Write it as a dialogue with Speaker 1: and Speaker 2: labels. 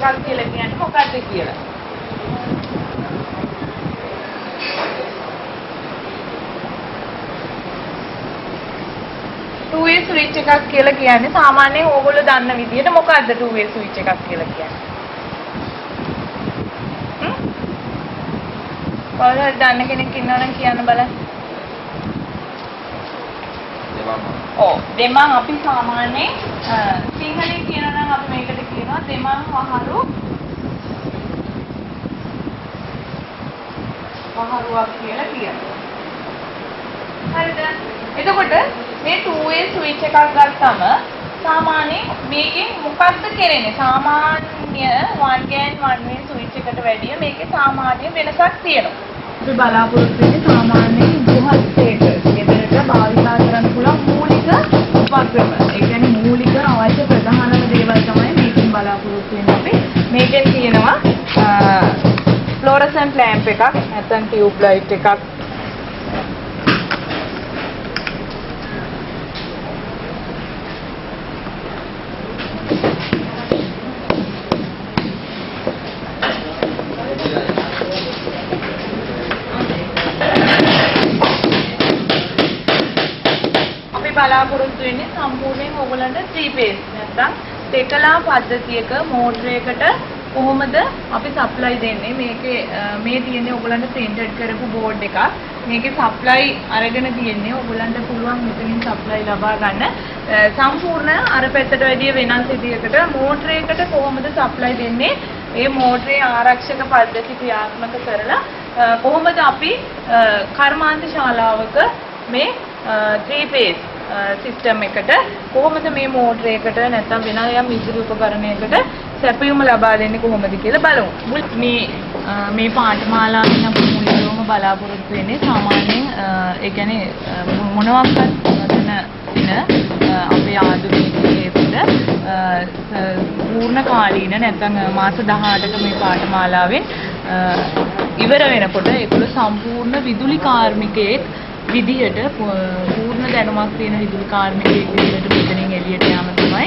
Speaker 1: Switch එකක් කියලා කියන්නේ මොකක්ද කියලා. Two way switch එකක් කියලා කියන්නේ සාමාන්‍යයෙන් ඕගොල්ලෝ දන්න විදිහට මොකද්ද two way switch එකක් කියලා කියන්නේ? කවුරු හරි දන්න කෙනෙක් ඉන්නවා නම් කියන්න බලන්න. ඔව් දෙමන් අපි සාමාන්‍යයෙන් සිංහලෙන් කියනවා නම් අපි මේකට කියනවා දෙමන් වහරු වහරුවක් කියලා කියනවා. හරිද? එතකොට මේ two way switch එකක් ගත්තම සාමාන්‍යයෙන් මේකෙන් මොකක්ද කරන්නේ? සාමාන්‍ය one gang one way switch එකට වැඩිය මේකේ සාමාන්‍ය වෙනසක් තියෙනවා. අපි බලාපොරොත්තු වෙන්නේ සාමාන්‍යයෙන් ගෘහස්ථයක ගෙදරක භාවිතා කරන්න පුළුවන් මූලික උපක්‍රම. ඒ කියන්නේ මූලික අවශ්‍ය ප්‍රධානම දේවල් තමයි මේකෙන් බලාපොරොත්තු වෙන්නේ අපි. මේකෙන් තියෙනවා ෆ්ලෝරසන්ට් ලැම්ප් එකක් නැත්නම් ටියුබ් ලයිට් එකක්. බලාපොරොත්තු වෙන්නේ සම්පූර්ණයෙන් ඔයගොල්ලන්ට 3 phase නැත්නම් තෙකලා පද්ධතියක මෝටරයකට කොහොමද අපි සප්ලයි දෙන්නේ. මේකේ මේ තියෙන්නේ ඔයගොල්ලන්ට ප්‍රින්ටඩ් කරපු බෝඩ් එකක්. මේකේ සප්ලයි අරගෙන තියෙන්නේ ඔයගොල්ලන්ට පුළුවන් මෙතනින් සප්ලයි ලබා ගන්න. සම්පූර්ණ අර පැත්තට වැඩිය වෙනස් විදියකට මෝටරයකට කොහොමද සප්ලයි දෙන්නේ, මේ මෝටරේ ආරක්ෂක පද්ධති ක්‍රියාත්මක කරලා කොහොමද අපි කර්මාන්ත ශාලාවක මේ 3 phase system එකට කොහොමද මේ මෝටරයකට නැත්නම් වෙන යම් විදුලි උපකරණයකට සැපයුම ලබා දෙන්නේ කොහොමද කියලා බලමු. මේ මේ පාඨමාලාවෙන් අපි මුලින්ම බලාපොරොත්තු වෙන්නේ සාමාන්‍යයෙන් ඒ කියන්නේ මොනවාක්වත් නොදැන ඉන අපේ ආධුනිකයෙකුට පූර්ණ කාලීන නැත්නම් මාස 18ක මේ පාඨමාලාවෙන් ඉවර වෙනකොට ඒගොල්ලෝ සම්පූර්ණ විදුලි කාර්මිකයෙක් විදිහට පූර්ණ දැනුමක් තියෙන විදුලි කාර්මිකයෙක් විදිහට මෙතනින් එළියට යාම තමයි